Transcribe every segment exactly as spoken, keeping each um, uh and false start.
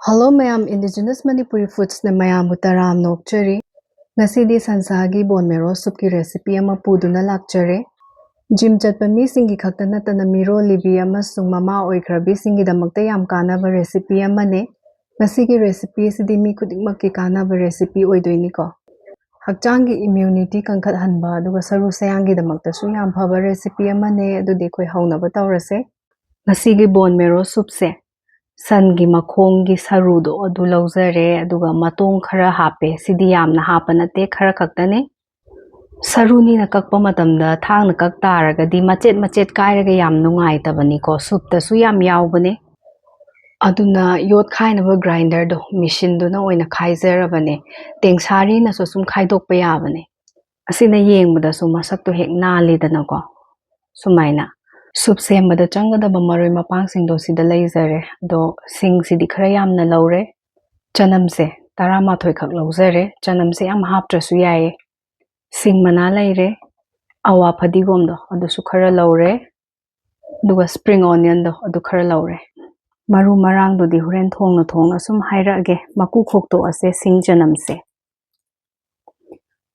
Hello ꯃꯌꯥꯝ, Indigenous Manipuri Foodsꯅ ꯃꯌꯥꯝꯕꯨ ꯇꯔꯥꯝꯅ ꯑꯣꯛꯆꯔꯤ꯫ ꯉꯁꯤꯗꯤ ꯁꯟꯁꯥꯒꯤ bone marrow soupꯀꯤ recipe ꯑꯃ ꯄꯨꯗꯨꯅ ꯂꯥꯛꯆꯔꯦ꯫ Gym ꯆꯠꯄ ꯃꯤꯁꯤꯡꯒꯤ ꯈꯛꯇ ꯅꯠꯇꯅ ꯃꯤꯔꯣꯜꯂꯤꯕꯤ ꯑꯃꯁꯨꯡ ꯃꯃꯥ ꯑꯣꯏꯈ꯭ꯔꯕꯤꯁꯤꯡꯒꯤꯗꯃꯛꯇ ꯌꯥꯝ ꯀꯥꯟꯅꯕ recipe ꯑꯃꯅꯤ꯫ ꯃꯁꯤꯒꯤ recipeꯁꯤꯗꯤ ꯃꯤ ꯈꯨꯗꯤꯡꯃꯛꯀꯤ ꯀꯥꯟꯅꯕ recipe ꯑꯣꯏꯗꯣꯏꯅꯤꯀꯣ꯫ ꯍꯛꯆꯥꯡꯒꯤ immunity ꯀꯟꯈꯠꯍꯟꯕ ꯑꯗꯨꯒ ꯁꯔꯨ ꯁꯌꯥꯡꯒꯤꯗꯃꯛꯇꯁꯨ ꯌꯥꯝ ꯐꯕ recipe ꯑꯃꯅꯦ꯫ ꯑꯗꯨꯗꯤ ꯑꯩꯈꯣꯏ ꯍꯧꯅꯕ ꯇꯧꯔꯁꯦ꯫ ꯉꯁꯤꯒꯤ bone marrow soupꯁꯦ ꯁꯟꯒꯤ ꯃꯈꯣꯡꯒꯤ ꯁꯔꯨꯗꯣ ꯑꯗꯨ ꯂꯧꯖꯔꯦ, ꯑꯗꯨꯒ ꯃꯇꯣꯡ ꯈꯔ ꯍꯥꯞꯄꯦ꯫ ꯁꯤꯗꯤ ꯌꯥꯝꯅ ꯍꯥꯞꯄ ꯅꯠꯇꯦ, ꯈꯔ ꯈꯛꯇꯅꯦ꯫ ꯁꯔꯨꯅꯤꯅ ꯀꯛꯄ ꯃꯇꯝꯗ ꯊꯥꯡꯅ ꯀꯛ ꯇꯥꯔꯒꯗꯤ ꯃꯆꯦꯠ ꯃꯆꯦꯠ ꯀꯥꯏꯔꯒ ꯌꯥꯝ ꯅꯨꯡꯉꯥꯏꯇꯕꯅꯤꯀꯣ꯫ Soupꯇꯁꯨ ꯌꯥꯝ ꯌꯥꯎꯕꯅꯦ꯫ ꯑꯗꯨꯅ ꯌꯣꯠꯈꯥꯏꯅꯕ grinderꯗꯣ, machineꯗꯨꯅ ꯑꯣꯏꯅ ꯈꯥꯏꯖꯔꯕꯅꯦ꯫ ꯇꯦꯡꯁꯥꯔꯤꯅꯁꯨ ꯁꯨꯝ ꯈꯥꯏꯗꯣꯛꯄ ꯌꯥꯕꯅꯦ꯫ ꯑꯁꯤꯅ ꯌꯦꯡꯕꯗꯁꯨ ꯃꯁꯛꯇꯣ ꯍꯦꯛ ꯅꯥꯜꯂꯤꯗꯅꯀꯣ꯫ ꯁꯨꯃꯥꯏꯅ soup ꯁꯦꯝꯕꯗ ꯆꯪꯒꯗꯕ ꯃꯔꯣꯏ ꯃꯄꯥꯡꯁꯤꯡꯗꯣ ꯁꯤꯗ ꯂꯩꯖꯔꯦ꯫ ꯑꯗꯣ ꯁꯤꯡꯁꯤꯗꯤ ꯈꯔ ꯌꯥꯝꯅ ꯂꯧꯔꯦ꯫ ꯆꯅꯝꯁꯦ ꯇꯔꯥꯃꯥꯊꯣꯏ ꯈꯛ ꯂꯧꯖꯔꯦ꯫ ꯆꯅꯝꯁꯦ ꯌꯥꯝ ꯍꯥꯞꯇ꯭ꯔꯁꯨ ꯌꯥꯏꯌꯦ꯫ ꯁꯤꯡ ꯃꯅꯥ ꯂꯩꯔꯦ꯫ ꯑꯋꯥ ꯐꯗꯤꯒꯣꯝꯗꯣ ꯑꯗꯨꯁꯨ ꯈꯔ ꯂꯧꯔꯦ꯫ ꯑꯗꯨꯒ spring onionꯗꯣ ꯑꯗꯨ ꯈꯔ ꯂꯧꯔꯦ꯫ ꯃꯔꯨ ꯃꯔꯥꯡꯗꯨꯗꯤ ꯍꯣꯔꯦꯟ ꯊꯣꯡꯅ ꯊꯣꯡꯅ ꯁꯨꯝ ꯍꯥꯏꯔꯛꯑꯒꯦ꯫ ꯃꯀꯨ ꯈꯣꯛꯇꯣꯛꯑꯁꯦ ꯁꯤꯡ ꯆꯅꯝꯁꯦ꯫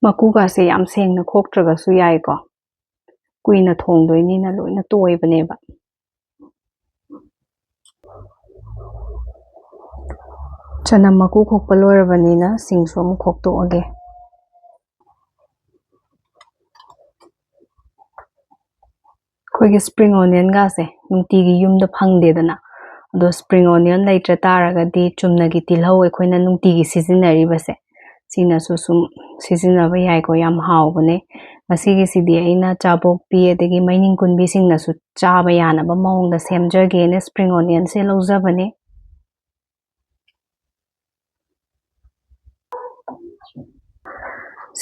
ꯃꯀꯨꯒꯥꯁꯦ ꯌꯥꯝ ꯁꯦꯡꯅ ꯈꯣꯛꯇ꯭ꯔꯒꯁꯨ ꯌꯥꯏꯀꯣ꯫ ꯀꯨꯏꯅ ꯊꯣꯡꯗꯣꯏꯅꯤꯅ ꯂꯣꯏꯅ ꯇꯣꯏꯕꯅꯦꯕ꯫ ꯆꯅꯝ ꯃꯀꯨ ꯈꯣꯛꯄ ꯂꯣꯏꯔꯕꯅꯤꯅ ꯁꯤꯡꯁꯨ ꯑꯃꯨꯛ ꯈꯣꯛꯇꯣꯛꯑꯒꯦ꯫ ꯑꯩꯈꯣꯏꯒꯤ spring onionꯒꯥꯁꯦ ꯅꯨꯡꯇꯤꯒꯤ ꯌꯨꯝꯗ ꯐꯪꯗꯦꯗꯅ, ꯑꯗꯣ spring onion ꯂꯩꯇ꯭ꯔ ꯇꯥꯔꯒꯗꯤ ꯆꯨꯝꯅꯒꯤ ꯇꯤꯜꯍꯧ ꯑꯩꯈꯣꯏꯅ ꯅꯨꯡꯇꯤꯒꯤ ꯁꯤꯖꯤꯟꯅꯔꯤꯕꯁꯦ, ꯁꯤꯅꯁꯨ ꯁꯨꯝ ꯁꯤꯖꯤꯟꯅꯕ ꯌꯥꯏꯀꯣ, ꯌꯥꯝ ꯍꯥꯎꯕꯅꯦ꯫ ꯉꯁꯤꯒꯤꯁꯤꯗꯤ ꯑꯩꯅ ꯆꯥꯕꯣꯛꯄꯤ ꯑꯗꯒꯤ ꯃꯩꯅꯤꯡ ꯀꯨꯟꯕꯤꯁꯤꯡꯅꯁꯨ ꯆꯥꯕ ꯌꯥꯅꯕ ꯃꯑꯣꯡꯗ ꯁꯦꯝꯖꯒꯦꯅ spring onionꯁꯦ ꯂꯧꯖꯕꯅꯦ꯫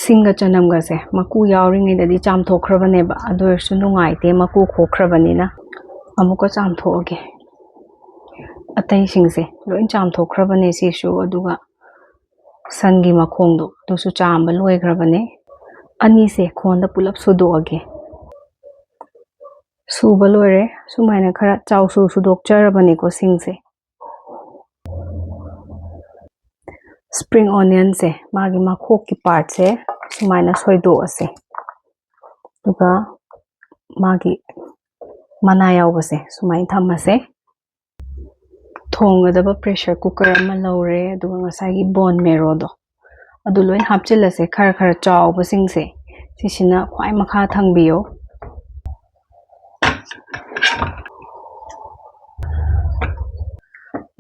ꯁꯤꯡꯒ ꯆꯅꯝꯒꯁꯦ ꯃꯀꯨ ꯌꯥꯎꯔꯤꯉꯩꯗꯗꯤ ꯆꯥꯝꯊꯣꯛꯈ꯭ꯔꯕꯅꯦꯕ, ꯑꯗꯨ ꯑꯣꯏꯔꯁꯨ ꯅꯨꯡꯉꯥꯏꯇꯦ ꯃꯀꯨ ꯈꯣꯛꯈ꯭ꯔꯕꯅꯤꯅ꯫ ꯑꯃꯨꯛꯀ ꯆꯥꯝꯊꯣꯛꯑꯒꯦ꯫ ꯑꯇꯩꯁꯤꯡꯁꯦ ꯂꯣꯏ ꯆꯥꯝꯊꯣꯛꯈ꯭ꯔꯕꯅꯦ ꯁꯤꯁꯨ, ꯑꯗꯨꯒ ꯁꯟꯒꯤ ꯃꯈꯣꯡꯗꯣ ꯑꯗꯨꯁꯨ ꯆꯥꯝꯕ ꯂꯣꯏꯈ꯭ꯔꯕꯅꯦ꯫ ꯑꯅꯤꯁꯦ ꯈꯣꯟꯗ ꯄꯨꯂꯞ ꯁꯨꯗꯣꯛꯑꯒꯦ꯫ ꯁꯨꯕ ꯂꯣꯏꯔꯦ꯫ ꯁꯨꯃꯥꯏꯅ ꯈꯔ ꯆꯥꯎꯁꯨ ꯁꯨꯗꯣꯛꯆꯔꯕꯅꯤꯀꯣ ꯁꯤꯡꯁꯦ꯫ Spring onionꯁꯦ, ꯃꯥꯒꯤ ꯃꯈꯣꯛꯀꯤ partꯁꯦ ꯁꯨꯃꯥꯏꯅ ꯁꯣꯏꯗꯣꯛꯑꯁꯦ꯫ ꯑꯗꯨꯒ ꯃꯥꯒꯤ ꯃꯅꯥ ꯌꯥꯎꯕꯁꯦ ꯁꯨꯃꯥꯏꯅ ꯊꯝꯃꯁꯦ꯫ ꯊꯣꯡꯒꯗꯕ pressure cooker ꯑꯃ ꯂꯧꯔꯦ, ꯑꯗꯨꯒ ꯉꯁꯥꯏꯒꯤ bone marrowꯗꯣ ꯑꯗꯨ ꯂꯣꯏ ꯍꯥꯞꯆꯤꯜꯂꯁꯦ꯫ ꯈꯔ ꯈꯔ ꯆꯥꯎꯕꯁꯤꯡꯁꯦ ꯁꯤꯁꯤꯅ ꯈ꯭ꯋꯥꯏ ꯃꯈꯥ ꯊꯪꯕꯤꯌꯣ꯫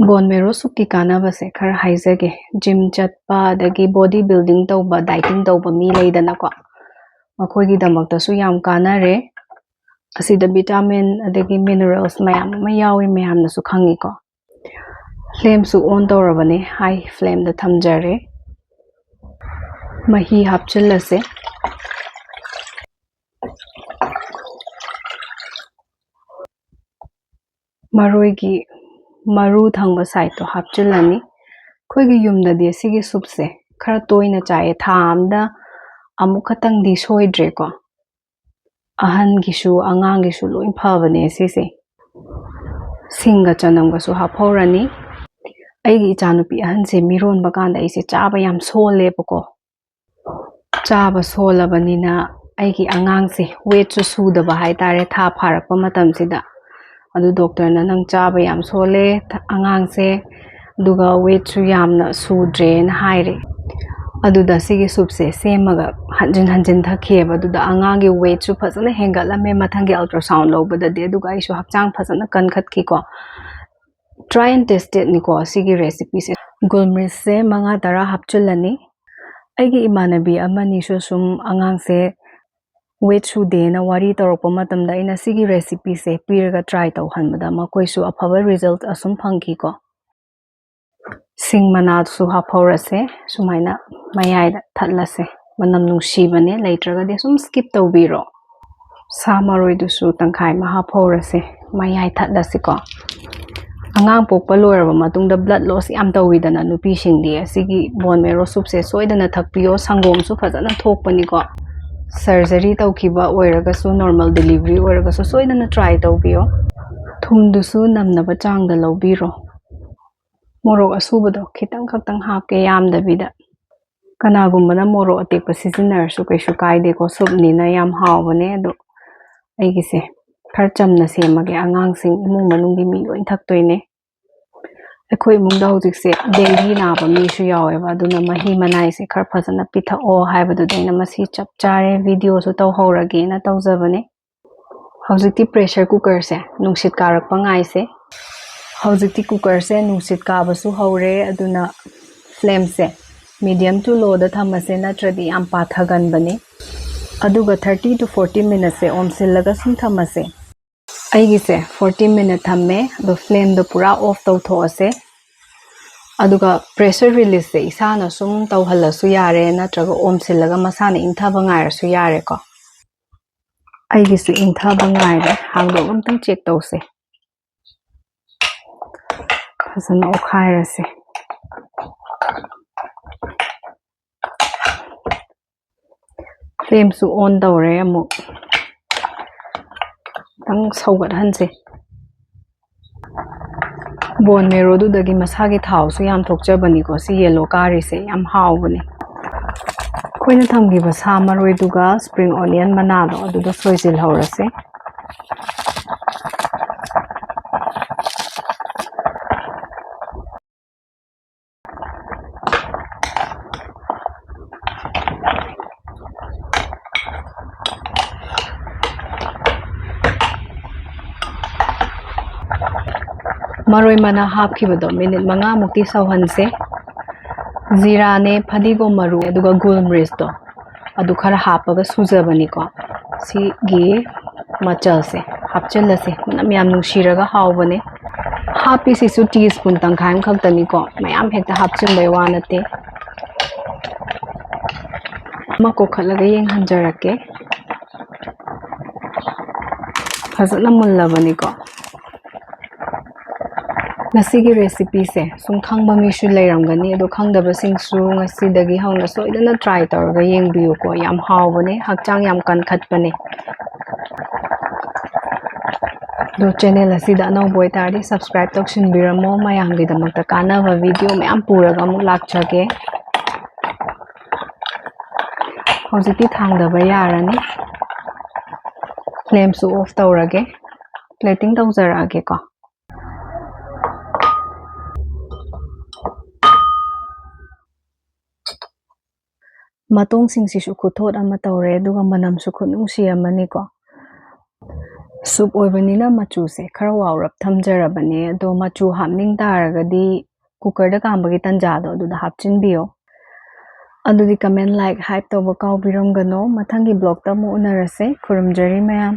Bone marrow soupꯀꯤ ꯀꯥꯟꯅꯕꯁꯦ ꯈꯔ ꯍꯥꯏꯖꯒꯦ꯫ Gym ꯆꯠꯄ, ꯑꯗꯒꯤ body building ꯇꯧꯕ, dieting ꯇꯧꯕ ꯃꯤ ꯂꯩꯗꯅꯀꯣ, ꯃꯈꯣꯏꯒꯤꯗꯃꯛꯇꯁꯨ ꯌꯥꯝ ꯀꯥꯟꯅꯔꯦ꯫ ꯑꯁꯤꯗ vitamin ꯑꯗꯒꯤ minerals ꯃꯌꯥꯝ ꯑꯃ ꯌꯥꯎꯏ, ꯃꯌꯥꯝꯅꯁꯨ ꯈꯪꯉꯤꯀꯣ꯫ Flameꯁꯨ on ꯇꯧꯔꯕꯅꯦ, high flameꯗ ꯊꯝꯖꯔꯦ꯫ ꯃꯍꯤ ꯍꯥꯞꯆꯤꯜꯂꯁꯦ꯫ ꯃꯔꯣꯏꯒꯤ ꯃꯔꯨ ꯊꯪꯕ sideꯇꯣ ꯍꯥꯞꯆꯤꯜꯂꯅꯤ꯫ ꯑꯩꯈꯣꯏꯒꯤ ꯌꯨꯝꯗꯗꯤ ꯁꯤꯒꯤ soupꯁꯦ ꯈꯔ ꯇꯣꯏꯅ ꯆꯥꯏꯌꯦ, ꯊꯥ ꯑꯝꯗ ꯑꯃꯨꯛ ꯈꯛꯇꯪꯗꯤ ꯁꯣꯏꯗ꯭ꯔꯦꯀꯣ꯫ ꯑꯍꯟꯒꯤꯁꯨ ꯑꯉꯥꯡꯒꯤꯁꯨ ꯂꯣꯏ ꯐꯕꯅꯦ ꯁꯤꯁꯦ꯫ ꯁꯤꯡꯒ ꯆꯅꯝꯒꯁꯨ ꯍꯥꯞꯍꯧꯔꯅꯤ꯫ ꯑꯩꯒꯤ ꯏꯆꯥꯅꯨꯄꯤ ꯑꯍꯟꯁꯦ ꯃꯤꯔꯣꯟꯕ ꯀꯥꯟꯗ ꯑꯩꯁꯦ ꯆꯥꯕ ꯌꯥꯝ ꯁꯣꯜꯂꯦꯕꯀꯣ꯫ ꯆꯥꯕ ꯁꯣꯜꯂꯕꯅꯤꯅ ꯑꯩꯒꯤ ꯑꯉꯥꯡꯁꯦ weightꯁꯨ ꯁꯨꯗꯕ ꯍꯥꯏꯇꯥꯔꯦ, ꯊꯥ ꯐꯥꯔꯛꯄ ꯃꯇꯝꯁꯤꯗ꯫ ꯑꯗꯨ doctorꯅ "ꯅꯪ ꯆꯥꯕ ꯌꯥꯝ ꯁꯣꯜꯂꯦ ꯑꯉꯥꯡꯁꯦ, ꯑꯗꯨꯒ weightꯁꯨ ꯌꯥꯝꯅ ꯁꯨꯗ꯭ꯔꯦꯅ" ꯍꯥꯏꯔꯦ꯫ ꯑꯗꯨꯗ ꯁꯤꯒꯤ soupꯁꯦ ꯁꯦꯝꯃꯒ ꯍꯟꯖꯤꯟ ꯍꯟꯖꯤꯟ ꯊꯛꯈꯤꯑꯕ꯫ ꯑꯗꯨꯗ ꯑꯉꯥꯡꯒꯤ weightꯁꯨ ꯐꯖꯅ ꯍꯦꯟꯒꯠꯂꯝꯃꯦ ꯃꯊꯪꯒꯤ ultrasound ꯂꯧꯕꯗꯗꯤ, ꯑꯗꯨꯒ ꯑꯩꯁꯨ ꯍꯛꯆꯥꯡ ꯐꯖꯅ ꯀꯟꯈꯠꯈꯤꯀꯣ꯫ Try and test itꯅꯤꯀꯣ ꯁꯤꯒꯤ recipeꯁꯦ꯫ ꯒꯣꯜꯃꯤꯔꯆꯁꯦ ꯃꯉꯥ ꯇꯔꯥ ꯍꯥꯞꯆꯤꯜꯂꯅꯤ꯫ ꯑꯩꯒꯤ ꯏꯃꯥꯟꯅꯕꯤ ꯑꯃꯅꯤꯁꯨ ꯁꯨꯝ ꯑꯉꯥꯡꯁꯦ weight ꯁꯨꯗꯦꯅ ꯋꯥꯔꯤ ꯇꯧꯔꯛꯄ ꯃꯇꯝꯗ ꯑꯩꯅ ꯁꯤꯒꯤ recipeꯁꯦ ꯄꯤꯔꯒ try ꯇꯧꯍꯟꯕꯗ ꯃꯈꯣꯏꯁꯨ ꯑꯐꯕ result ꯑꯁꯨꯝ ꯐꯪꯈꯤꯀꯣ꯫ ꯁꯤꯡ ꯃꯅꯥꯁꯨ ꯍꯥꯞꯍꯧꯔꯁꯦ, ꯁꯨꯃꯥꯏꯅ ꯃꯌꯥꯏꯗ ꯊꯠꯂꯁꯦ, ꯃꯅꯝ ꯅꯨꯡꯁꯤꯕꯅꯦ, ꯂꯩꯇ꯭ꯔꯒꯗꯤ ꯁꯨꯝ skip ꯇꯧꯕꯤꯔꯣ꯫ ꯁꯥ ꯃꯔꯣꯏꯗꯨꯁꯨ ꯇꯪꯈꯥꯏ ꯑꯃ ꯍꯥꯞꯍꯧꯔꯁꯦ, ꯃꯌꯥꯏ ꯊꯠꯂꯁꯤꯀꯣ꯫ ꯑꯉꯥꯡ ꯄꯣꯛꯄ ꯂꯣꯏꯔꯕ ꯃꯇꯨꯡꯗ blood loss ꯌꯥꯝ ꯇꯧꯋꯤꯗꯅ ꯅꯨꯄꯤꯁꯤꯡꯗꯤ, ꯑꯁꯤꯒꯤ bone marrow soupꯁꯦ ꯁꯣꯏꯗꯅ ꯊꯛꯄꯤꯌꯣ, ꯁꯪꯒꯣꯝꯁꯨ ꯐꯖꯅ ꯊꯣꯛꯄꯅꯤꯀꯣ꯫ Surgery ꯇꯧꯈꯤꯕ ꯑꯣꯏꯔꯒꯁꯨ, normal delivery ꯑꯣꯏꯔꯒꯁꯨ ꯁꯣꯏꯗꯅ try ꯇꯧꯕꯤꯌꯣ꯫ ꯊꯨꯝꯗꯨꯁꯨ ꯅꯝꯅꯕ ꯆꯥꯡꯗ ꯂꯧꯕꯤꯔꯣ꯫ ꯃꯣꯔꯣꯛ ꯑꯁꯨꯕꯗꯣ ꯈꯤꯇꯪ ꯈꯛꯇꯪ ꯍꯥꯞꯀꯦ, ꯌꯥꯝꯗꯕꯤꯗ꯫ ꯀꯅꯥꯒꯨꯝꯕꯅ ꯃꯣꯔꯣꯛ ꯑꯇꯦꯛꯄ ꯁꯤꯖꯤꯟꯅꯔꯁꯨ ꯀꯩꯁꯨ ꯀꯥꯏꯗꯦꯀꯣ, ꯁꯨꯞꯅꯤꯅ ꯌꯥꯝ ꯍꯥꯎꯕꯅꯦ꯫ ꯑꯗꯣ ꯑꯩꯒꯤꯁꯦ ꯈꯔ ꯆꯝꯅ ꯁꯦꯝꯃꯒꯦ, ꯑꯉꯥꯡꯁꯤꯡ, ꯏꯃꯨꯡ ꯃꯅꯨꯡꯒꯤ ꯃꯤ ꯂꯣꯏ ꯊꯛꯇꯣꯏꯅꯦ꯫ ꯑꯩꯈꯣꯏ ꯏꯃꯨꯡꯗ ꯍꯧꯖꯤꯛꯁꯦ ꯗꯦꯡꯒꯤ ꯅꯥꯕ ꯃꯤꯁꯨ ꯌꯥꯎꯋꯦꯕ, ꯑꯗꯨꯅ ꯃꯍꯤ ꯃꯅꯥꯏꯁꯦ ꯈꯔ ꯐꯖꯅ ꯄꯤꯊꯛꯑꯣ ꯍꯥꯏꯕꯗꯨꯗ ꯑꯩꯅ ꯃꯁꯤ ꯆꯞ ꯆꯥꯔꯦ, ꯚꯤꯗꯤꯑꯣꯁꯨ ꯇꯧꯍꯧꯔꯒꯦꯅ ꯇꯧꯖꯕꯅꯦ꯫ ꯍꯧꯖꯤꯛꯇꯤ ꯄ꯭ꯔꯦꯁꯔ ꯀꯨꯀꯔꯁꯦ ꯅꯨꯡꯁꯤꯠ ꯀꯥꯔꯛꯄ ꯉꯥꯏꯁꯦ꯫ ꯍꯧꯖꯤꯛꯇꯤ ꯀꯨꯀꯔꯁꯦ ꯅꯨꯡꯁꯤꯠ ꯀꯥꯕꯁꯨ ꯍꯧꯔꯦ, ꯑꯗꯨꯅ ꯐ꯭ꯂꯦꯝꯁꯦ medium to low ꯗ ꯊꯝꯃꯁꯦ, ꯅꯠꯇ꯭ꯔꯗꯤ ꯌꯥꯝ ꯄꯥꯊꯒꯟꯕꯅꯤ꯫ ꯑꯗꯨꯒ thirty to forty minutes ꯁꯦ ꯑꯣꯝꯁꯤꯜꯂꯒ ꯁꯨꯝ ꯊꯝꯃꯁꯦ꯫ ꯑꯩꯒꯤꯁꯦ forty minute ꯊꯝꯃꯦ, ꯑꯗꯣ ꯐ꯭ꯂꯦꯝꯗꯣ ꯄꯨꯔꯥ ꯑꯣꯐ ꯇꯧꯊꯣꯛꯑꯁꯦ꯫ ꯑꯗꯨꯒ ꯄ꯭ꯔꯦꯁꯔ ꯔꯤꯂꯤꯁꯁꯦ ꯏꯁꯥꯅ ꯁꯨꯝ ꯇꯧꯍꯜꯂꯁꯨ ꯌꯥꯔꯦ, ꯅꯠꯇ꯭ꯔꯒ ꯑꯣꯝꯁꯤꯜꯂꯒ ꯃꯁꯥꯅ ꯏꯪꯊꯕ ꯉꯥꯏꯔꯁꯨ ꯌꯥꯔꯦꯀꯣ꯫ ꯑꯩꯒꯤꯁꯨ ꯏꯪꯊꯕ ꯉꯥꯏꯔꯦ, ꯍꯥꯡꯗꯣꯛꯑꯒ ꯑꯝꯇꯪ ꯆꯦꯛ ꯇꯧꯁꯦ꯫ ꯐꯖꯅ ꯑꯣꯠꯈꯥꯏꯔꯁꯦ꯫ ꯐ꯭ꯂꯦꯝꯁꯨ ꯑꯣꯟ ꯇꯧꯔꯦ, ꯑꯃꯨꯛ ꯈꯤꯇꯪ ꯁꯧꯒꯠꯍꯟꯁꯦ꯫ ꯕꯣꯟ ꯃꯦꯔꯣꯗꯨꯗꯒꯤ ꯃꯁꯥꯒꯤ ꯊꯥꯎꯁꯨ ꯌꯥꯝ ꯊꯣꯛꯆꯕꯅꯤꯀꯣ, ꯁꯤ ꯌꯦꯂꯣ ꯀꯥꯔꯤꯁꯦ ꯌꯥꯝ ꯍꯥꯎꯕꯅꯦ꯫ ꯑꯩꯈꯣꯏꯅ ꯊꯝꯈꯤꯕ ꯁꯥ ꯃꯔꯣꯏꯗꯨꯒ ꯁ꯭ꯄ꯭ꯔꯤꯡ ꯑꯣꯅꯤꯌꯟ ꯃꯅꯥꯗꯣ ꯑꯗꯨꯗ ꯁꯣꯏꯖꯤꯜꯍꯧꯔꯁꯦ꯫ ꯃꯔꯣꯏ ꯃꯅꯥ ꯍꯥꯞꯈꯤꯕꯗꯣ ꯃꯤꯅꯤꯠ ꯃꯉꯥꯃꯨꯛꯇꯤ ꯁꯧꯍꯟꯁꯦ꯫ ꯖꯤꯔꯥꯅꯦ, ꯐꯗꯤꯒꯣꯝ ꯃꯔꯨ, ꯑꯗꯨꯒ ꯒꯨꯜꯃꯤꯔꯤꯁꯇꯣ ꯑꯗꯨ ꯈꯔ ꯍꯥꯞꯄꯒ ꯁꯨꯖꯕꯅꯤꯀꯣ꯫ ꯁꯤꯒꯤ ꯃꯆꯜꯁꯦ ꯍꯥꯞꯆꯤꯜꯂꯁꯦ, ꯃꯅꯝ ꯌꯥꯝ ꯅꯨꯡꯁꯤꯔꯒ ꯍꯥꯎꯕꯅꯦ꯫ ꯍꯥꯞꯄꯤꯁꯤꯁꯨ ꯇꯤ ꯁ꯭ꯄꯨꯟ ꯇꯪꯈꯥꯏ ꯑꯃꯈꯛꯇꯅꯤꯀꯣ, ꯃꯌꯥꯝ ꯍꯦꯛꯇ ꯍꯥꯞꯆꯤꯟꯕꯩ ꯋꯥ ꯅꯠꯇꯦ꯫ ꯑꯃ ꯀꯣꯠꯈꯠꯂꯒ ꯌꯦꯡꯍꯟꯖꯔꯛꯀꯦ꯫ ꯐꯖꯅ ꯃꯨꯜꯂꯕꯅꯤꯀꯣ꯫ ꯉꯁꯤꯒꯤ ꯔꯦꯁꯤꯄꯤꯁꯦ ꯁꯨꯝ ꯈꯪꯕ ꯃꯤꯁꯨ ꯂꯩꯔꯝꯒꯅꯤ, ꯑꯗꯣ ꯈꯪꯗꯕꯁꯤꯡꯁꯨ ꯉꯁꯤꯗꯒꯤ ꯍꯧꯅ ꯁꯣꯏꯗꯅ ꯇ꯭ꯔꯥꯏ ꯇꯧꯔꯒ ꯌꯦꯡꯕꯤꯌꯨꯀꯣ꯫ ꯌꯥꯝ ꯍꯥꯎꯕꯅꯦ, ꯍꯛꯆꯥꯡ ꯌꯥꯝ ꯀꯟꯈꯠꯄꯅꯦ꯫ ꯑꯗꯣ ꯆꯦꯅꯦꯜ ꯑꯁꯤꯗ ꯑꯅꯧꯕ ꯑꯣꯏꯇꯥꯔꯗꯤ subscribe ꯇꯧꯁꯤꯟꯕꯤꯔꯝꯃꯣ꯫ ꯃꯌꯥꯝꯒꯤꯗꯃꯛꯇ ꯀꯥꯟꯅꯕ video ꯃꯌꯥꯝ ꯄꯨꯔꯒ ꯑꯃꯨꯛ ꯂꯥꯛꯆꯒꯦ꯫ ꯍꯧꯖꯤꯛꯇꯤ ꯊꯥꯡꯗꯕ ꯌꯥꯔꯅꯤ꯫ Flameꯁꯨ off ꯇꯧꯔꯒꯦ꯫ Plating ꯇꯧꯖꯔꯛꯑꯒꯦꯀꯣ꯫ ꯃꯇꯣꯡꯁꯤꯡꯁꯤꯁꯨ ꯈꯨꯊꯣꯠ ꯑꯃ ꯇꯧꯔꯦ, ꯑꯗꯨꯒ ꯃꯅꯝꯁꯨ ꯈꯨꯅꯨꯡꯁꯤ ꯑꯃꯅꯤꯀꯣ꯫ Soup ꯑꯣꯏꯕꯅꯤꯅ ꯃꯆꯨꯁꯦ ꯈꯔ ꯋꯥꯎꯔꯞ ꯊꯝꯖꯔꯕꯅꯦ, ꯑꯗꯣ ꯃꯆꯨ ꯍꯥꯞꯅꯤꯡ ꯇꯥꯔꯒꯗꯤ cookerꯗ ꯀꯥꯝꯕꯒꯤ ꯇꯟꯖꯥꯗꯣ ꯑꯗꯨꯗ ꯍꯥꯞꯆꯤꯟꯕꯤꯌꯣ꯫ ꯑꯗꯨꯗꯤ comment, like, hype ꯇꯧꯕ ꯀꯥꯎꯕꯤꯔꯝꯒꯅꯣ꯫ ꯃꯊꯪꯒꯤ vlogꯇ ꯑꯃꯨꯛ ꯎꯅꯔꯁꯦ꯫ ꯈꯨꯔꯨꯝꯖꯔꯤ ꯃꯌꯥꯝ꯫